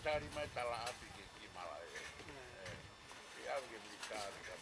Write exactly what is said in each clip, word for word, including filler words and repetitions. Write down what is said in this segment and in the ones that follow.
Tali mai tala api ke ki malaʻe. ʻE, ʻe au ke militari ka.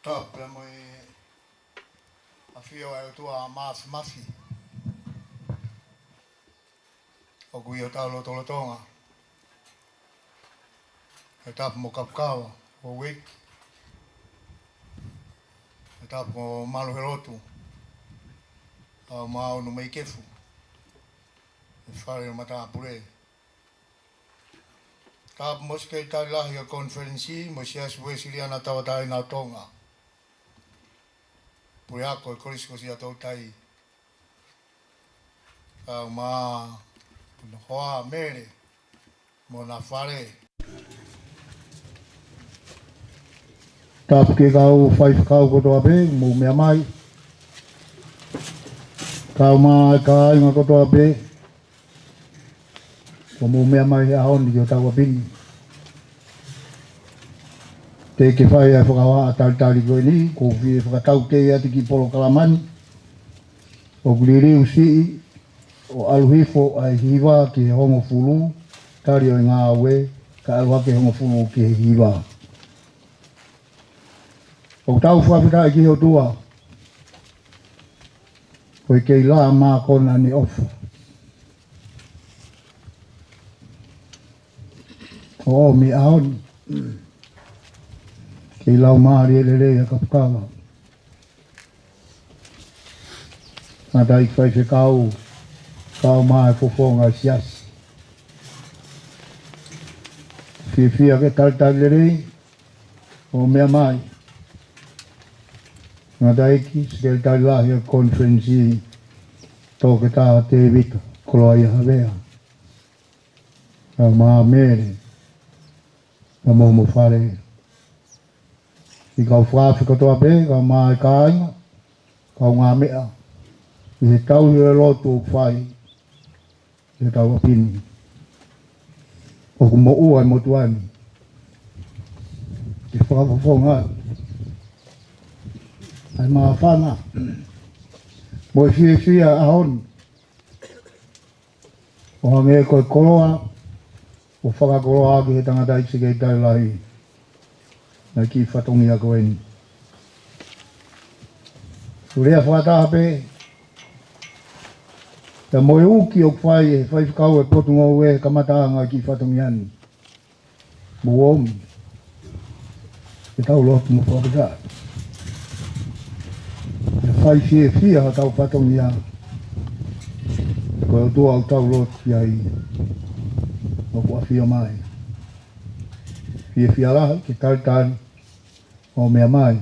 Tapu pea mo e ʻafio ʻa e ʻOtua Māfimafi. ʻOku ʻi hotau lotolotonga. He tapu mo Kapukava, ʻo wiki. He tapu mo Malu he lotu. Tau maunu mai kefu. He fale ʻo matāpule. Tapu mo e Sekelitali Lahi ʻo e Konifelenisi, mo e Siasi Uēsiliana Tauʻatāina ʻo Tonga. Puleako ʻo e Kolisi ko Siaʻatoutai. Kau mai, hono hoa Mele, mo hona fale. Tapu ki he kau faifekau kotoa pē, mou meʻa mai. Kau mai kāinga kotoa pē, ʻoku mou meʻa mai he ʻaho ni ki hotau ʻapi ni. Teʻeki ke fai ʻa e fakahohaʻa talitali ko eni, ʻoku ou fie fakataukei atu ki he polokalama ni. ʻOku liliu siʻi, ʻo ʻalu hifo ʻa e hiva ki he hongofulu, tali ʻo e ngāue, kae ʻalu hake hongofulu ki he hiva. ʻOku tau fakafetaʻi ki he ʻOtua, ko e kei lava mākona ʻene ʻofa. ʻO ʻomi ʻaho ni, kei laumālie lelei ʻa Kapukava. Ngata ʻi he faifekau, kau mai fofonga siasi. Fiefia ke talitali lelei, ʻo meʻa mai. Tangataʻeiki, Sekelitali Lahi ʻo e Konifelenisi, Toketā Tēvita Koloaʻia Havea, kae ʻumaʻā Mele, kae ʻumaʻā mo Fale, ʻi he kau fakaafe kotoa pē, kae ʻumaʻā e kāinga, kaungāmeʻa, ʻi he tauhi ʻo e lotu ʻoku fai ʻi hotau ʻapi ni. ʻOku moʻua e motuʻa ni ke fakafofonga ʻa e māfana mo e fiefia ʻo e ʻaho ni, ʻo hangē ko e koloa ʻoku fakakoloa ʻaki ʻe he Tangataʻeiki Sekelitali Lahi ʻa e kiʻi fatongia ko eni. Ko e lea fakataha pē, pea mo e uki ʻoku fai ʻe he faifekau ʻo e Potungāue he kamataʻanga ʻo e kiʻi fatongia ni, mou omi ke tau lotu mo fakafetaʻi, ke fai fiefia hotau fatongia. Ko e ʻOtua ʻoku tau lotu ki ai, ʻoku ʻafio mai. Fiefia lahi ke talitali ʻo meʻa mai.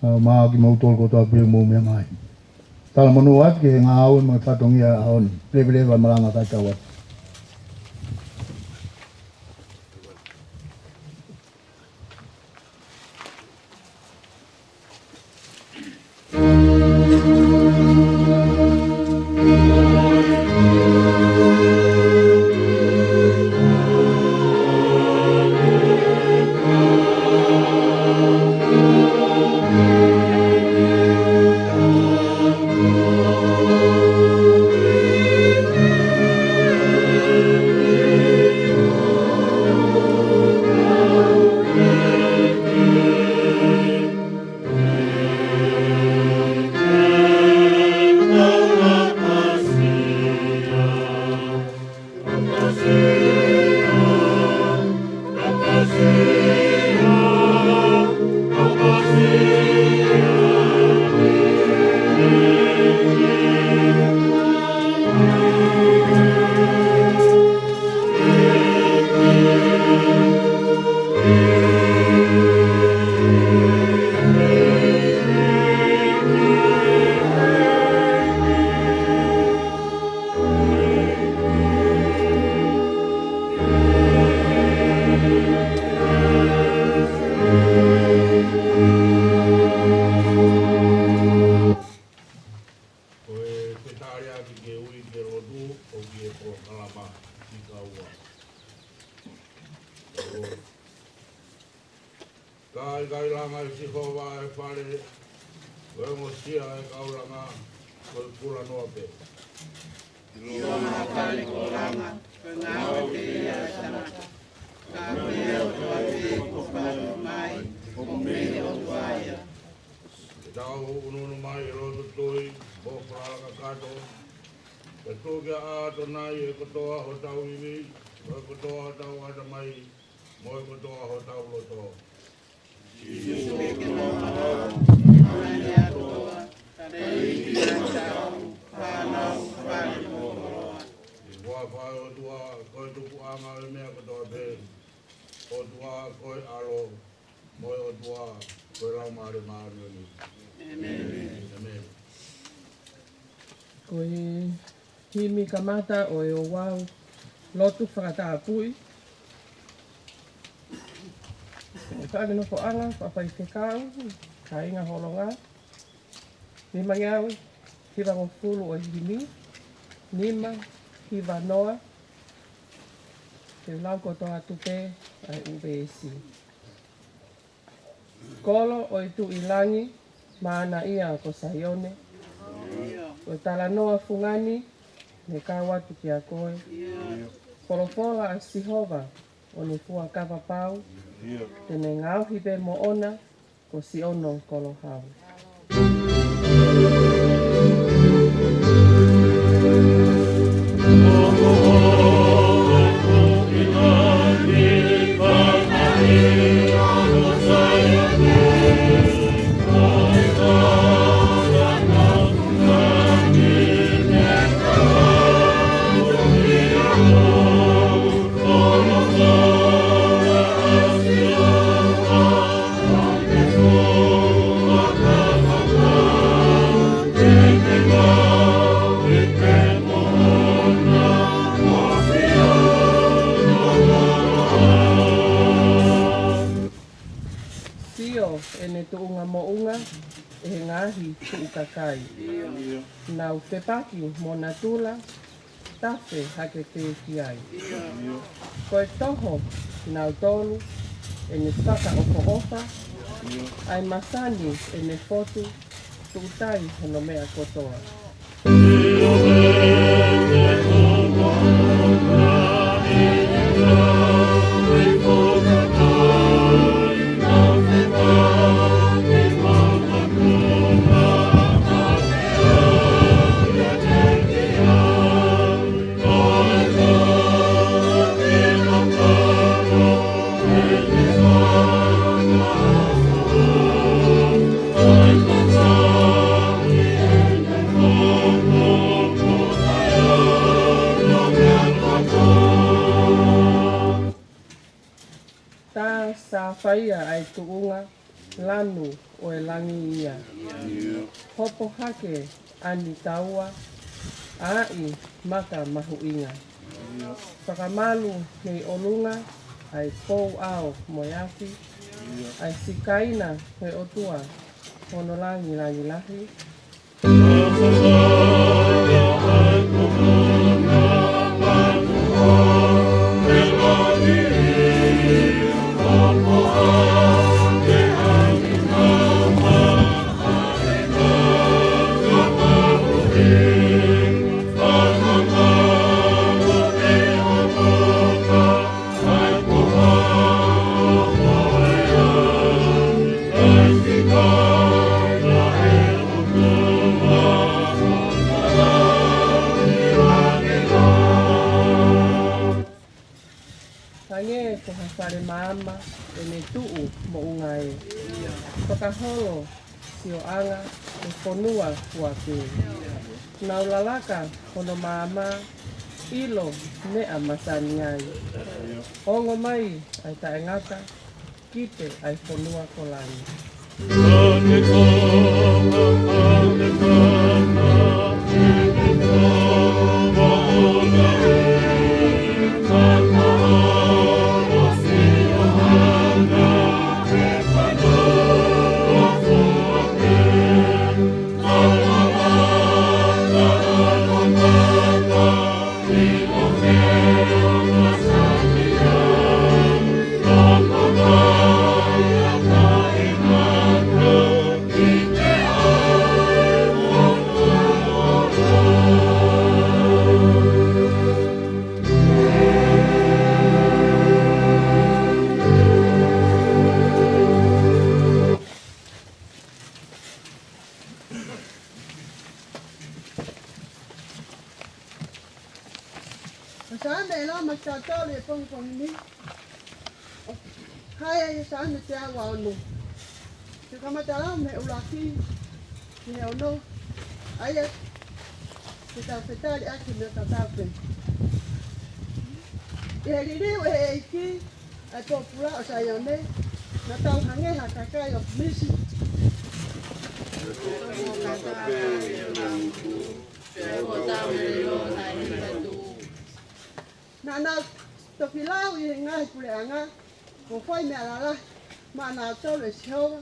Kae ʻumaʻā kimoutolu kotoa pē ʻoku mou meʻa mai. Talamonū atu ki he ngāue mo e fatongia ʻo e ʻaho ni. Leveleva e malanga kae tau atu. Ko e fetaliaki ke ui ki he lotu ʻoku ʻi he polokalama ki kaua. Ka ʻikai langa ʻe Sihova e fale, ko e ongosia e kau langa, ko e kula noa pē. ʻIo, mo e fale kuo langa, ko e ngāue pē ia ʻa e tangata. Ka ko e ʻOtua pē kuo fai mai, ʻoku mei he ʻOtua ia. Ke tau ʻunuʻunu mai ʻi he lotu tui mo e falala kakato, ke tuku ke ʻa ʻAtonai ʻi he kotoa hotau ivi, mo e kotoa hotau ʻatamai, mo e kotoa hotau loto. Sīsū, ke ke maʻu ʻa e ʻatamai ʻa e ʻOtua, kae ʻikai ke ʻi ai haʻatau fānau, fale mo e koloa. He ko e ʻOtua ko e tupuʻanga ʻo e meʻa kotoa pē, ʻOtua ko e ʻAlo, mo e ʻOtua ko e Laumālie Māʻoniʻoni. ʻĒmeni. ʻĒmeni. Ko e himi kamata ʻo e ouau lotu fakatapui. Ka ke nofoʻanga, fakafaifekau, kāinga holonga. Nimangeau hivangofulu ʻo e himi, nima hiva noa, te u lau kotoa atu pē ʻa e ʻū veesi. Kolo ʻo e Tuʻi Langi, mānava ko Saione. Ko e talanoa fungani, ne kau atu kia koe. Folofola ʻa Sihova, ʻo ne fuakava pau. Te ne ngaohi pē moʻona, ko Sione Kolohau. e tuʻunga moʻunga ʻe he ngaahi tuʻu kakai. Nau fepaki mo natula, tafe hake pē ki ai. Ko e toho kinautolu ʻene fakaʻofoʻofa, ʻa e masani ʻene fotu, tuʻutai hono meʻa kotoa. Tā sāfaia ʻa e tuʻunga, lanu ʻo e langi ia. Hopo hake ʻa Nitaua, ʻa ʻi maka mahuʻinga. Fakamalu mei ʻolunga ʻa e pou ʻao mo e afi, ʻa e sikaina ʻo e ʻOtua hono langilangi lahi. Hangē ko ha fale maama ʻene tuʻu moʻunga ē. Fakaholo sioʻanga ʻo e fonua kuo pē. Nau lalaka hono maama, ʻilo meʻa masani ai. Ongo mai ʻa e taʻengata, kite ʻa e fonua ko langi. Ko e Saame ʻe lau maʻa kitautolu he pongipongi ni. Hā ia he Saame teau mā ono. Te u kamata lau mei he ʻuluaki ki he ono. ʻA ia te tau fetaliʻaki mo tatau pē. ʻI he liliu ʻe he ʻEiki ʻa e pōpula ʻo Saione, naʻa tau hangē ha kakai ʻo Misi. Naʻa nau toki lau ʻi he ngaahi puleʻanga, kuo fai meʻa lalahi maʻanautolu ʻe Sihova,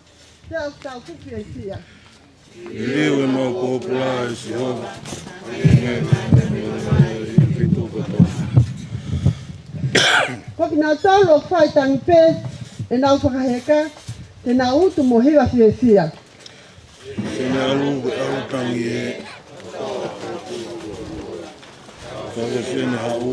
pea ʻoku tau fufū fiefia. Liliu ʻemau pōpula ʻe Sihova, ʻi he ngaahi feituʻu kotoa. Ko kinautolu ʻoku fai tangi pē ʻenau fakaheka, te nau utu mo hiva fiefia. Sene alu, alu tangi ē. Ka ke sene haʻu.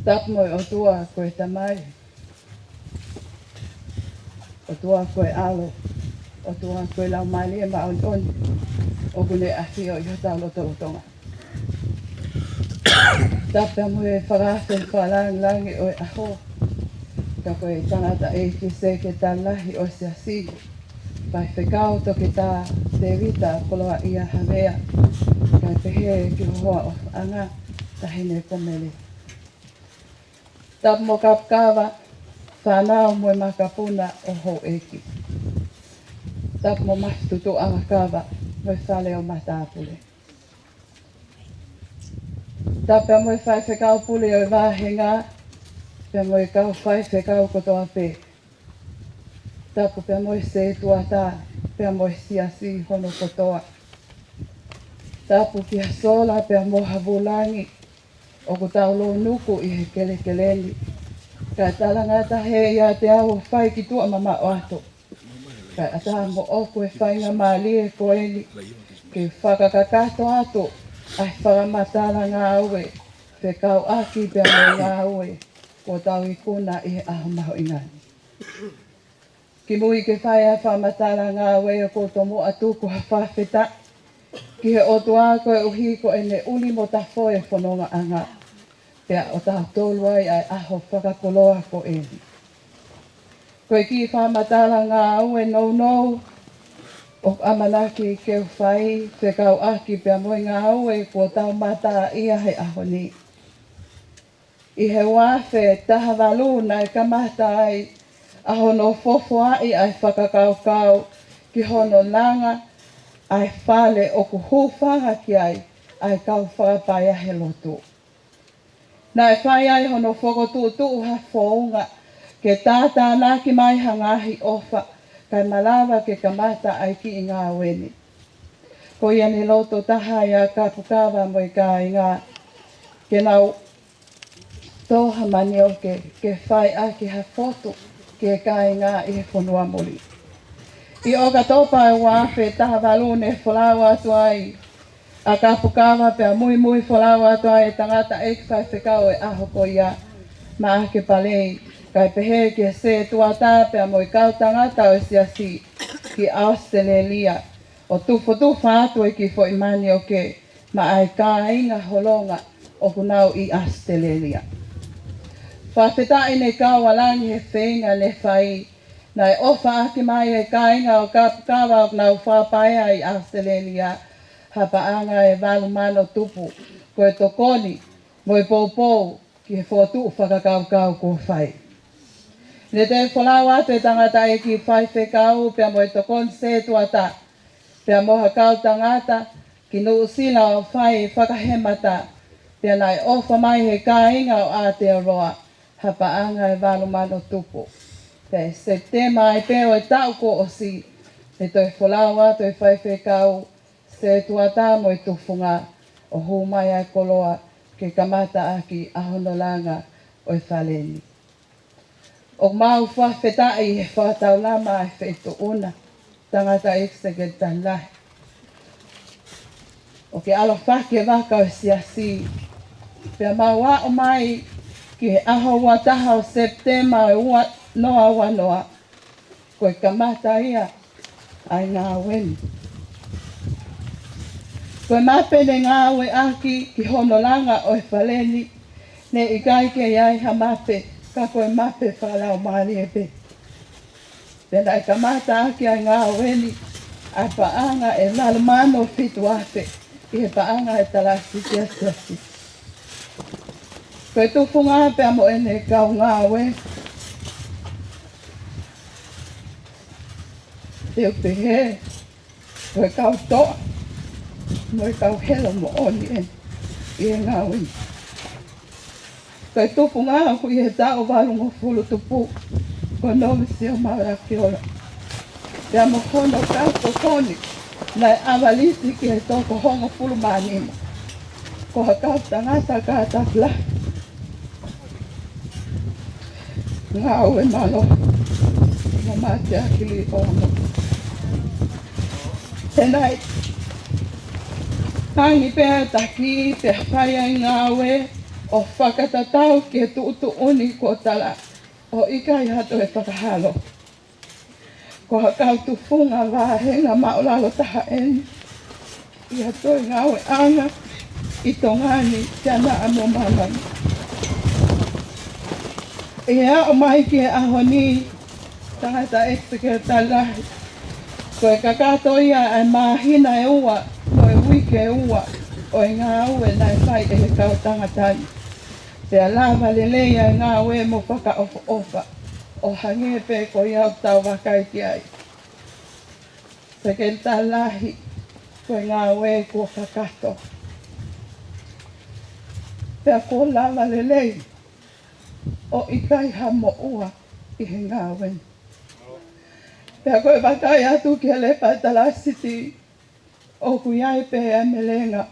Tapu mo e ʻOtua ko e Tamai, ʻOtua ko e ʻAlo, ʻOtua ko e Laumālie Māʻoniʻoni, ʻoku ne ʻafio ʻi hotau lotolotonga. Tapu mo e fakaafe fakalāngilangi ʻo e ʻaho, Ka ko e tangataʻeiki sekelitali lahi ʻo e Siasi, Faifekau Toketā Tēvita Koloaʻia Havea, kae pehē ki ho hoa ʻofaʻanga, Taʻahine Komele. Tapu mo Kapukava, fānau mo e makapuna ʻo houʻeiki. Tapu mo Mafitutuʻanga Kava mo e fale ʻo matāpule. Tapu pea mo e faifekau pule ʻo e vāhenga, pea mo e kau faifekau kotoa pē. Tapu pea mo e sētuata, pea mo e Siasi hono kotoa. Tapu ki ha sola pea mo ha vūlangi ʻoku tau lōnuku ʻi he kelekele ni. Kae talangata hē ʻiate au ʻo fai ki tuʻa mamaʻo atu. Kae ʻatā moʻoku e faingamālie ko eni ke fakakakato atu ʻa e fakamatala ngāue fekauʻaki pea mo e ngāue kuo tau ikuna ʻi he ʻaho mahuʻinga ni. Kimui ke fai ʻa e fakamatala ngāue, ʻoku ou tomuʻa tuku ha fakafetaʻi ki he ʻOtua koeʻuhi ko ʻene ʻuli mo tafo e fonongaʻanga, pea ʻo tautolu ai ʻa e ʻaho fakakoloa ko eni. Ko e kiʻi fakamatala ngāue nounou ʻoku ʻamanaki ke u fai fekauʻaki pea mo e ngāue kuo tau mātā ʻi he ʻaho ni. ʻI he ua afe taha valu naʻe kamata ai ʻa hono fofoaʻi ʻa e fakakaukau ki hono langa ʻa e fale ʻoku hūfanga ki ai ʻa e kau fakapaea he lotu. Naʻe fai ai hono fokotuʻutuʻu ha founga ke tātānaki mai ha ngaahi ʻofa kae malava ke kamata ʻa e kiʻi ngāue ni. Ko ia ne loto taha ai ʻa Kapukava mo e kāinga ke nau tō ha manioke ke fai ʻaki ha fotu ki he kāinga ʻi he fonua muli. ʻI ʻOkatopa ʻo e ua afe taha valu ne folau atu ai ʻa Kapukava pea muimui folau atu ai e tangataʻeiki faifekau ʻo e ʻaho ko ia, Maʻake Palei, kae pehē ki he sētuata pea mo e kau tangata ʻo e Siasi ki ʻAositelēlia, ʻo tufotufa atu e kiʻi foʻi manioke maʻa e kāinga Holonga ʻoku nau ʻi ʻAositelēlia. Fakafetaʻi ne kau ʻa langi he feinga ne fai, naʻe ʻofaʻaki mai e kāinga ʻo Kapukava ʻoku nau fakapaea ʻi ʻAositelēlia ha paʻanga ʻe valu mano tupu, ko e tokoni mo e poupou ki he fokotuʻu fakakaukau kuo fai. Ne toe folau atu e tangataʻeiki faifekau pea mo e tokoni sētuata pea mo ha kau tangata ki Nuʻusila ʻo fai e fakahemata, pea naʻe ʻofa mai he kāinga ʻo Aotearoa ha paʻanga ʻe valu mano tupu. Pea ʻi Sepitema ai pē ʻo e taʻu kuo ʻosi, ne toe folau atu e faifekau, sētuata mo e tufunga ʻo hū mai ʻa e koloa ke kamata ʻaki ʻa hono langa ʻo e fale ni. ʻOku mau fakafetaʻi he fakataulama ʻa e feituʻu na, tangataʻeiki sekelitali lahi, ʻo ke ʻalofaki e vaka ʻo e Siasi, pea mau aʻu mai ki he ʻaho ua taha ʻo Sepitema ʻo e ua noa ua noa, ko e kamata ia ʻa e ngāue ni. Ko e mape ne ngāueʻaki ki hono langa ʻo e fale ni, ne ʻikai ke ʻi ai ha mape, ka ko e mape fakalaumālie pē. Pea naʻe kamata ʻaki ʻa e ngāue ni ʻa e paʻanga ʻe valu mano fitu afe ʻi he paʻanga ʻe talasi ki he Siasi. Ko e tufunga pea mo ʻene kau ngāue, te u pehē, ko e kau toʻa mo e kau helo moʻoni eni ʻi he ngāue ni. Ko e tufunga ʻoku ʻi he taʻu valungofulu tupu, ko Novisio Maulakiola, pea mo hono kau tokoni naʻe ʻavalisi ki he toko hongofulu mā nima, ko ha kau tangata kātaki lahi, ngāue mālohi, mo mateaki liʻoa mo. He naʻe tangi pē ʻa e taki pea fai ʻa e ngāue ʻo fakatatau ki he tuʻutuʻuni kuo tala ʻo ʻikai ha toe fakahalo. Ko ha kau tufunga vāhenga māʻulalo taha eni ʻi ha toe ngāueʻanga ʻi Tonga ni, Siana mo māmani. ʻI he aʻu mai ki he ʻaho ni, tangataʻeiki sekelitali lahi, ko e kakato ia ʻa e māhina ʻe ua mo e uike ʻe ua ʻo e ngāue naʻe fai ʻe he kau tangata ni. Pea lava lelei ʻa e ngāue mo fakaʻofoʻofa, ʻo hangē pē ko ia ʻoku tau vakai ki ai. Sekelitali lahi, ko e ngāue kuo kakato. Pea kuo lava lelei ʻo ʻikai ha moʻua ʻi he ngāue ni. Pea ko e vakai atu ki he lepa ʻe talasiti, ʻoku ʻi ai pē ʻa e melenga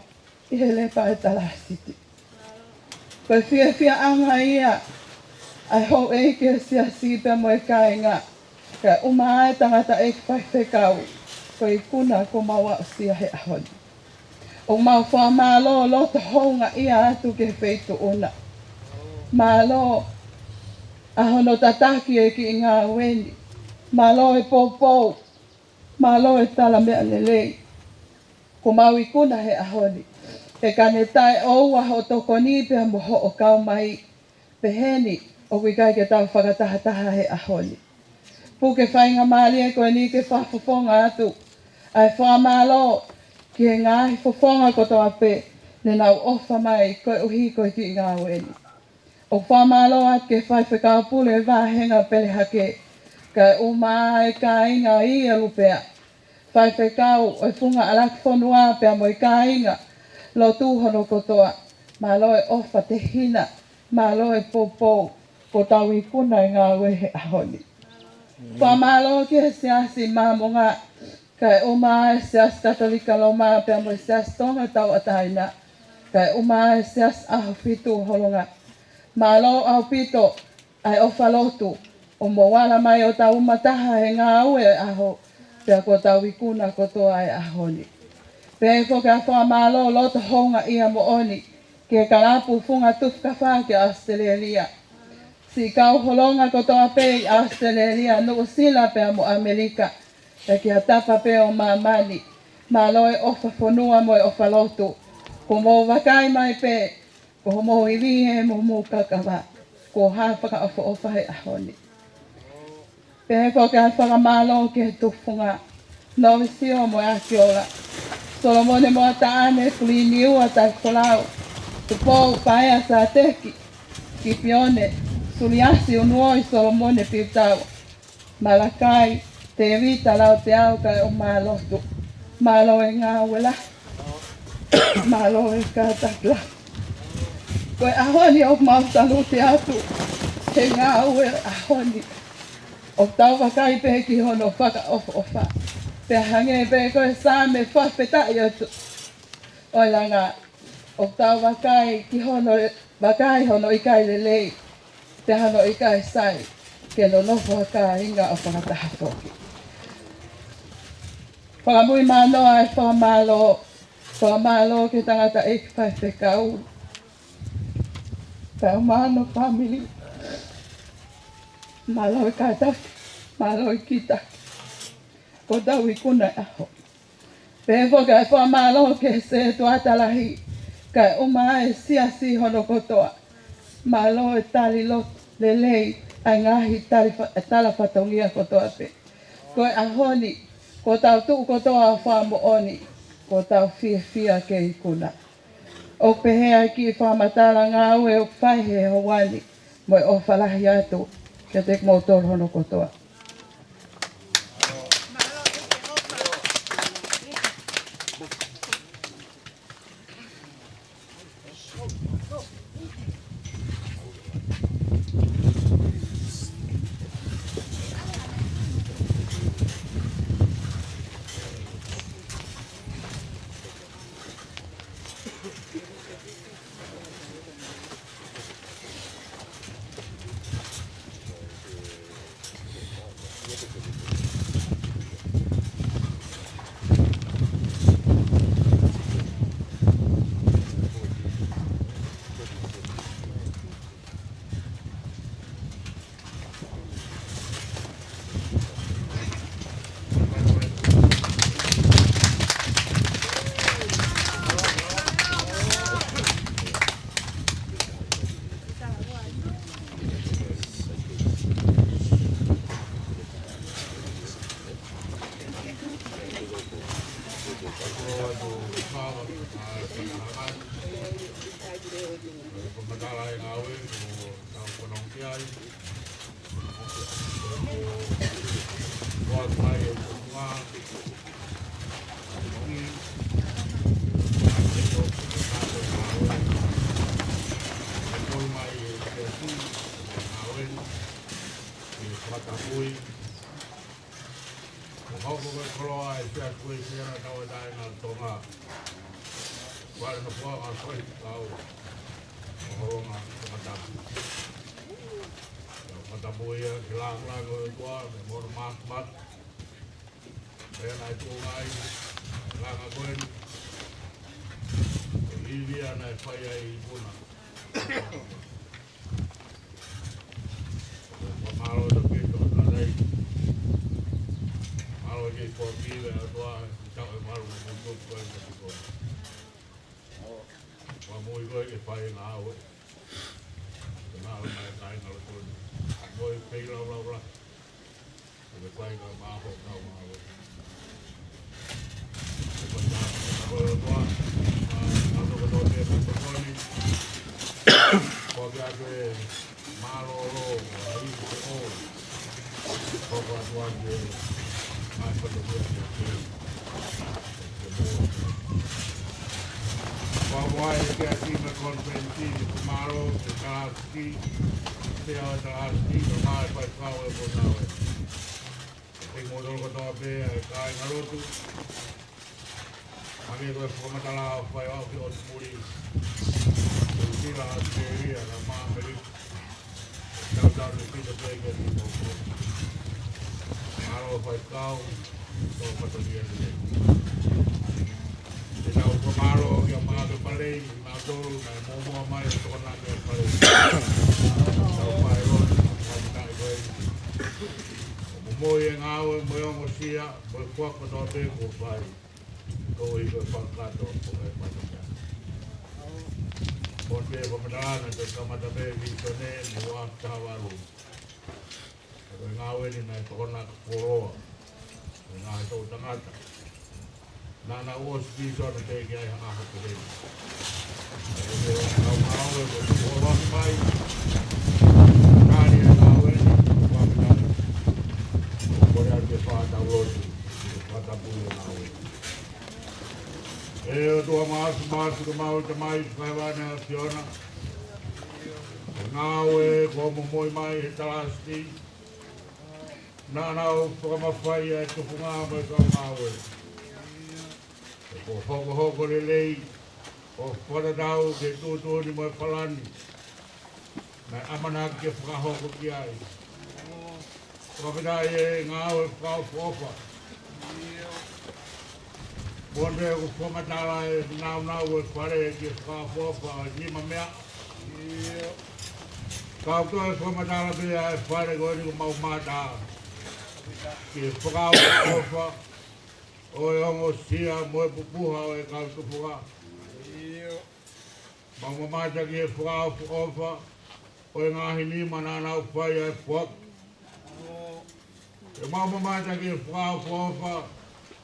ʻi he lepa ʻe talasiti. Ko e fiefiaʻanga ia ʻa e houʻeiki ʻo e siasi pea mo e kāinga, kae ʻumaʻā e tangataʻeiki faifekau, ko e ikuna kuo mau aʻusia he ʻaho ni. ʻOku mau fakamālō loto houngaʻia atu ki he feituʻu na. Mālō ʻa hono tataki e kiʻi ngāue ni. Mālō e poupou. Mālō e tala meʻa lelei. Kuo mau ikuna he ʻaho ni. He ka ne taʻeʻoua hoʻo tokoni pea mo hoʻo kau mai, pehē ni ʻoku ʻikai ke tau fakatahataha he ʻaho ni. Puke faingamālie ko eni ke fakafofonga atu ʻa e fakamālō ki he ngaahi fofonga kotoa pē ne nau ʻofa mai koeʻuhi ko e kiʻi ngāue ni. ʻOku fakamālō atu ki he faifekau pule vāhenga Pelehake, kae ʻumaʻā e kāinga ʻi ʻElupea, faifekau ʻo e Funga ʻAlaki Fonua pea mo e kāinga lotu hono kotoa. Mālō e ʻofa tehina, mālō e poupou, kuo tau ikuna e ngāue he ʻaho ni. Fakamālō ki he Siasi Māmonga, kae ʻumaʻā e Siasi Katolika Loma pea mo e Siasi Tonga Tauʻatāina, kae ʻumaʻā e Siasi ʻAhofitu Holonga. Mālō ʻaupito ʻa e ʻofa lotu ʻo mou ala mai ʻo tau uma taha he ngāue ʻo e ʻaho, pea kuo tau ikuna kotoa e ʻaho ni. Pehē foki ʻa e fakamālō loto houngaʻia moʻoni ki he kalapu Funga Tufi Kafā ki ʻAositelēlia. Siʻi kau Holonga kotoa pē ʻi ʻAositelēlia, Nuʻusila pea mo ʻAmelika, pea ki ha tapa pē ʻo māmani. Mālō e ʻofa fonua mo e ʻofa lotu. Kuo mou vakai mai pē, ko homou ivi ē mo homou kakava, kuo hā fakaʻofoʻofa he ʻaho ni. Pehē foki ʻa e fakamālō ki he tufunga, Novisio mo e ʻAkiola, Solomone mo Ataʻane, Kuliniua Taikolau, Tupou Paea Sateki, Kipione, Suliasi Unuoi, Solomone Piutau, Malakai, Tēvita Lauteau kae ʻumaʻā lotu. Mālō e ngāue lahi. Mālō e kātaki lahi. Ko e ʻaho ni ʻoku mau salute atu he ngāue ʻaho ni. ʻOku tau vakai pē ki hono fakaʻofoʻofa. Pea hangē pē ko e Saame, fakafetaʻi atu ʻo e langa. ʻOku tau vakai ki hono, vakai hono ʻikai lelei, pea hono ʻikai sai, ke nonofo ha kāinga ʻo fakataha foki. Fakamuimui mālō ʻa e fakamālō, fakamālō ki he tangataʻeiki faifekau, pea mo hono fāmili. Mālō e kātaki, mālō e kītaki. Kuo tau ikuna e ʻaho. Pehē foki ʻa e fakamālō ki he setuata lahi, kae ʻumaʻā e siasi hono kotoa. Mālō e tali lotu lelei ʻa e ngaahi tali fa-, tala fatongia kotoa pē. Ko e ʻaho ni, kuo tau tuʻu kotoa ʻo fakamoʻoni, kuo tau fiefia ke ikuna. ʻOku pehē ʻa e kiʻi fakamatala ngāue ʻoku fai he houa ni, mo e ʻofa lahi atu kiate kimoutolu hono kotoa. Mai e tuʻunga, ʻa e moʻui, ʻa e tō, ʻa e tō, ʻa e moʻui mai e siasi, ʻa e ngāue ni, ʻi he fakatapui. ʻO hoko ko e koloa e siasi ko e siana tau e taenga Tonga. Vale no fua ngā faifekau ʻo holonga fakatapu. Fakatapu ia ki he lāngilangi ʻo e ʻOtua, mo hono māfimafi. Pea naʻe tuʻu ai, langa ko eni, ʻo e ivi ia naʻe fai ai ʻi Puna. Fakamālō ʻaupito, ʻa e lelei. Mālō ki he foaki ʻe he ʻOtua, ʻi he taʻu ʻe valu mo e tupu ko eni. Fakamoʻui ko e ke fai e ngāue. Ke ngāue mai e kāinga lotu ni. Mo e feilaulau lahi. Ke fai ka maho ka ngāue. Ke fai ka maho ka ngāue. Ā, ā, toko toko te ka tokoni. Ko ke ake mālōlō, ʻa e ʻi ko. Ko ko atu ake, ā, ko te mea ke ke. Ko au ai ke ati me konfensi, ko mālō, ke kalasi, ke au kalasi, ko mai fai kau e ko nau e. Ke mō tolo kotoa pē, ʻa e kāinga lotu. Hangē ko e fakamatala ʻa e fai au ki ʻOtu Muli. Ko Sila, Australia, na mā Amerika. Tau tau ni pita pē ke ni mō ko. Mālō faifekau, tō patonia ni. Te tau fakamālō kia Maʻake Palei, nautolu, naʻe mōmoa mai ʻo tokonaki e Palei. Tau fai loni, tau fai ko e. Mo e ngāue, mo e ongosia, mo e fakakātoa pē kuo fai. Ko e ko e fakakātoa, ko e fakakātoa. Ko e fakamatala naʻe kamata pē Vīsone, ni ua taha valu. Ko e ngāue ni naʻe tokonaki fuoloa. Ko e ngaahi toʻu tangata. Naʻa nau ʻosi Vīsone pē ki ai ha ʻaho pehē. ʻE, ʻe, ngāue, ngāue, ko e fuoloa mai. Nani e ngāue ni, ko e ngāue. Ko e ake fakatau lotu, fakatapu e ngāue. ʻE ʻOtua māfimafi ko homau Tamai ʻoku ʻi he ʻAfiona. Ngāue kuo momoi mai he talasiti. Naʻa nau fakamafai ʻa e tufunga mo e kau ngāue. ʻOku hokohoko lelei, ʻo fakatatau ki he tuʻutuʻuni mo e palani. Naʻe ʻamanaki ke fakahoko ki ai. Fakafetaʻi e ngāue fakaʻofoʻofa. Mo e ʻoku fakamatala e nāunau e fale ki he fakaʻofoʻofa ʻo e nima meʻa. Kau toe fakamatala pē ʻa e fale ko eni ko mau mata. Ki he fakaʻofoʻofa ʻo e ongosia mo e pupuha ʻo e kau tufunga. Mau mamata ki he fakaʻofoʻofa ʻo e ngaahi nima naʻa nau fai ʻa e foaki. ʻE mau mamata ki he fakaʻofoʻofa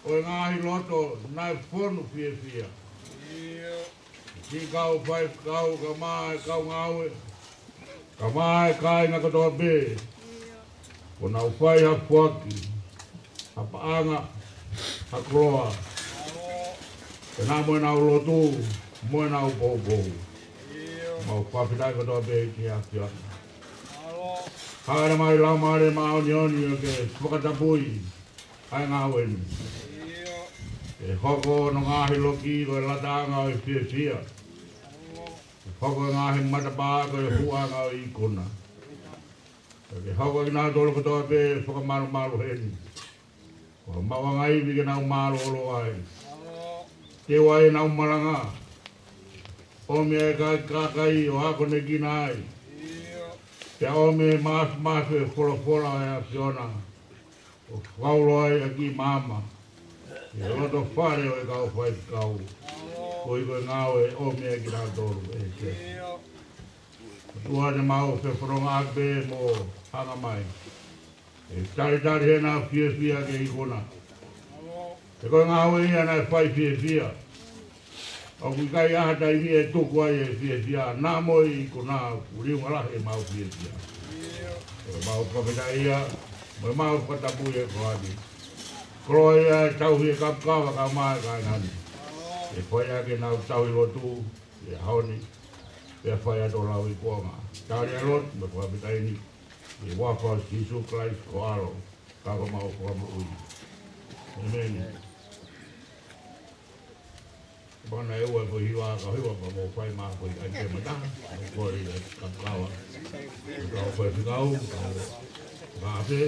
ʻo e ngaahi loto naʻe fonu fiefia. Ki he kau faifekau kae ʻumaʻā e kau ngāue, kae ʻumaʻā e kāinga kotoa pē. Kuo nau fai ha foaki, ha paʻanga, ha koloa. Pea mo ʻenau lotu, mo ʻenau poupou. Mau fakafetaʻi kotoa pē ki he ʻAfiona. Haʻele mai Laumālie Māʻoniʻoni ʻo ke fakatapui ʻa e ngāue ni. ʻE hoko hono ngaahi loki ko e lataʻanga ʻo e fiefia. ʻE hoko e ngaahi matapā ko e huʻanga ʻo e ikuna. ʻE ke hoko kinautolu kotoa pē fakamalumalu heni. Ko homau anga ivi ke nau mālōlō ai. Teu ai ʻenau malanga. ʻOmi e kakai ʻo akonekina ai. Pea ʻomi e māfimafi e folofola ʻa e ʻAfiona. ʻO fakaulo ai ʻa e kiʻi maama. ʻI he loto fale ʻo e kau faifekau. Koeʻuhi ko e ngāue ʻomi ʻe kinautolu ʻe he siasi. ʻOtua te mau fefonongaʻaki pē mo hanga mai. ʻE talitali hena fiefia ki he ikuna. He ko e ngāue ia naʻe fai fiefia. ʻOku ʻikai ha taimi ʻe tuku ai e fiefia. Naʻa mo e ikuna ʻoku liunga lahi ʻemau fiefia. ʻE mau fakafetaʻi ia. Mo e maʻu fakatapu ʻi he ʻaho ni. Koloa ʻa e tauhi ʻa e kapukava kae ʻumaʻā e kāinga ni. ʻE fai ʻaki ʻenau tauhi lotu ʻi he ʻaho ni. Pea fai atu ʻo lauikuonga. Tali ʻa e lotu mo e fakafetaʻi ni. ʻI he huafa ʻo Sīsū Kalaisi ko ho ʻAlo, ka ko homau Fakamoʻui. ʻĒmeni. Pea naʻe ua e foʻi hiva, ka hiva pea mou fai mai ko e ʻai ke mata, ʻo kole ʻa e kapukava. Ka ko e fekau, ka ko e kafe,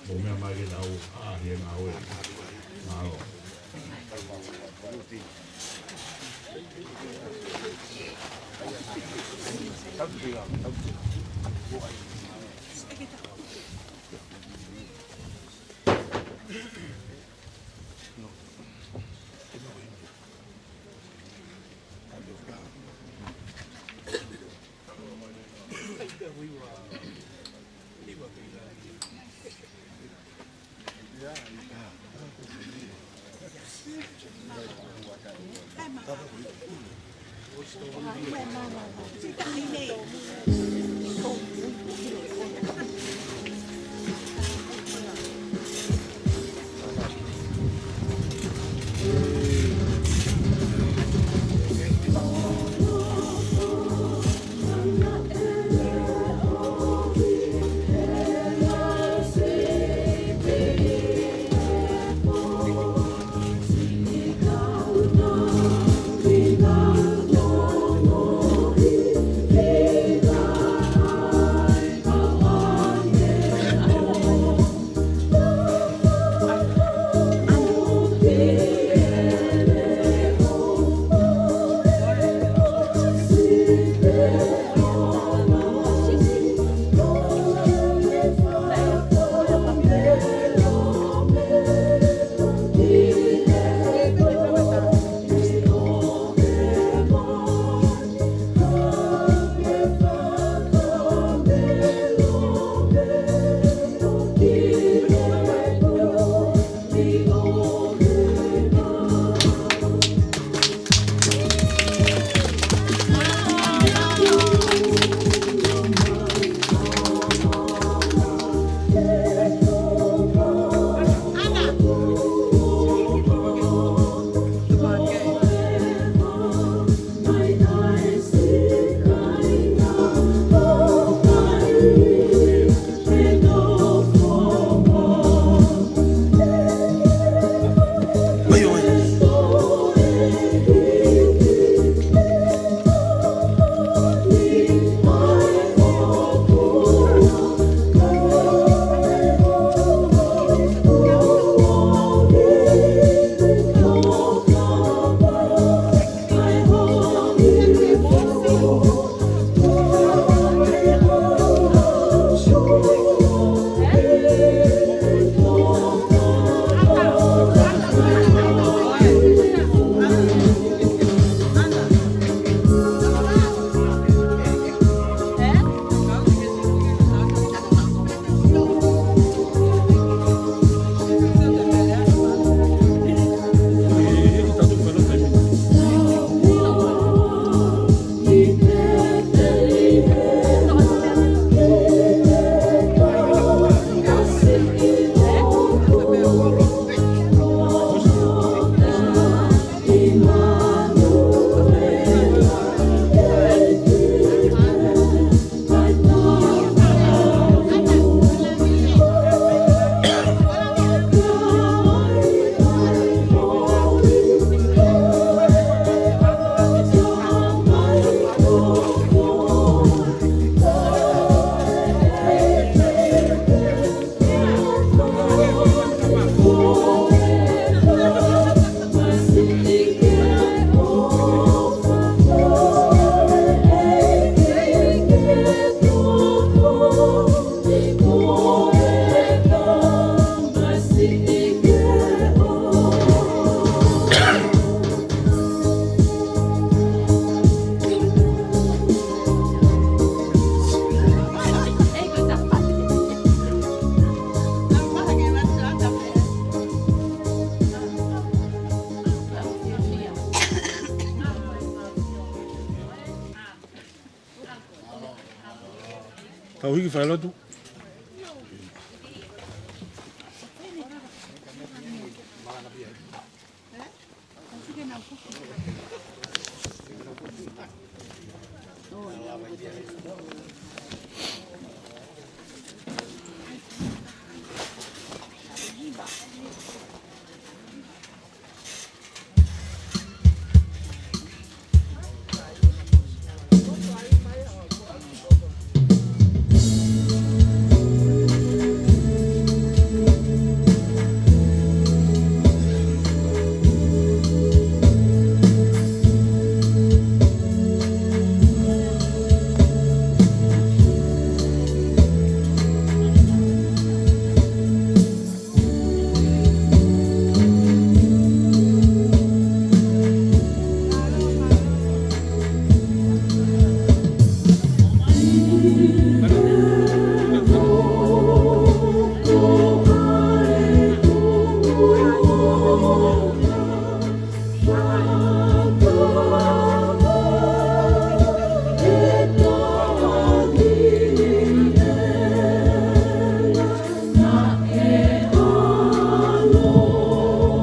mou meʻa mai ke tau ʻaʻahi e ngāue. Mālō. Tau hiki failotu.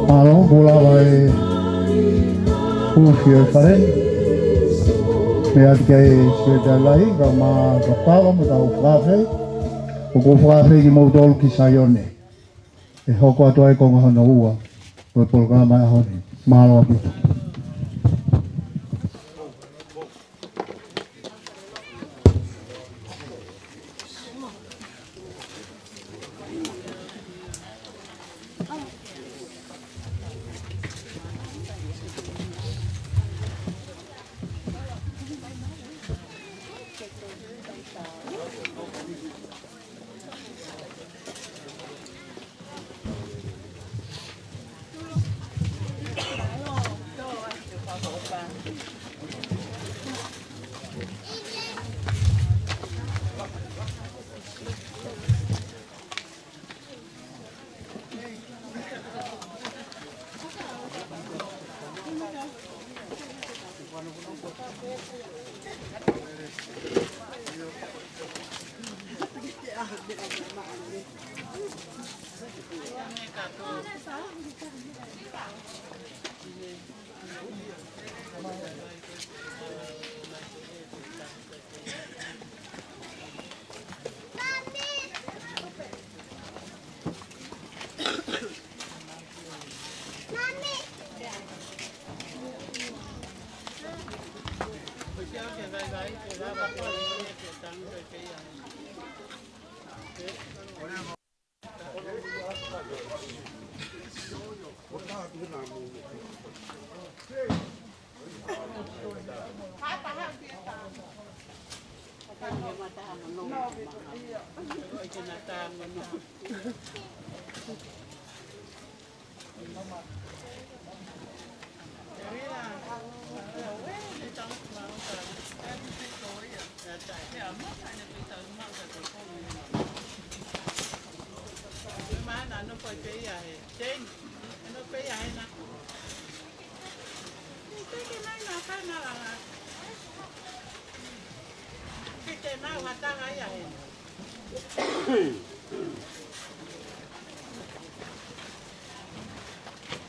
Mālō, kuo lava e ufi ʻo e fale ni. Meʻa atu ki ai Sekelitali Lahi, kae ʻumaʻā e kau fakataha mo e kau fakaafe. ʻOku ou fakaafe kimoutolu ki Saione. ʻE hoko atu ai e konga hono ua ʻo e polokalama ʻo e ʻaho ni. Mālō ʻaupito.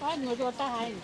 Ai, no, yo está ahí.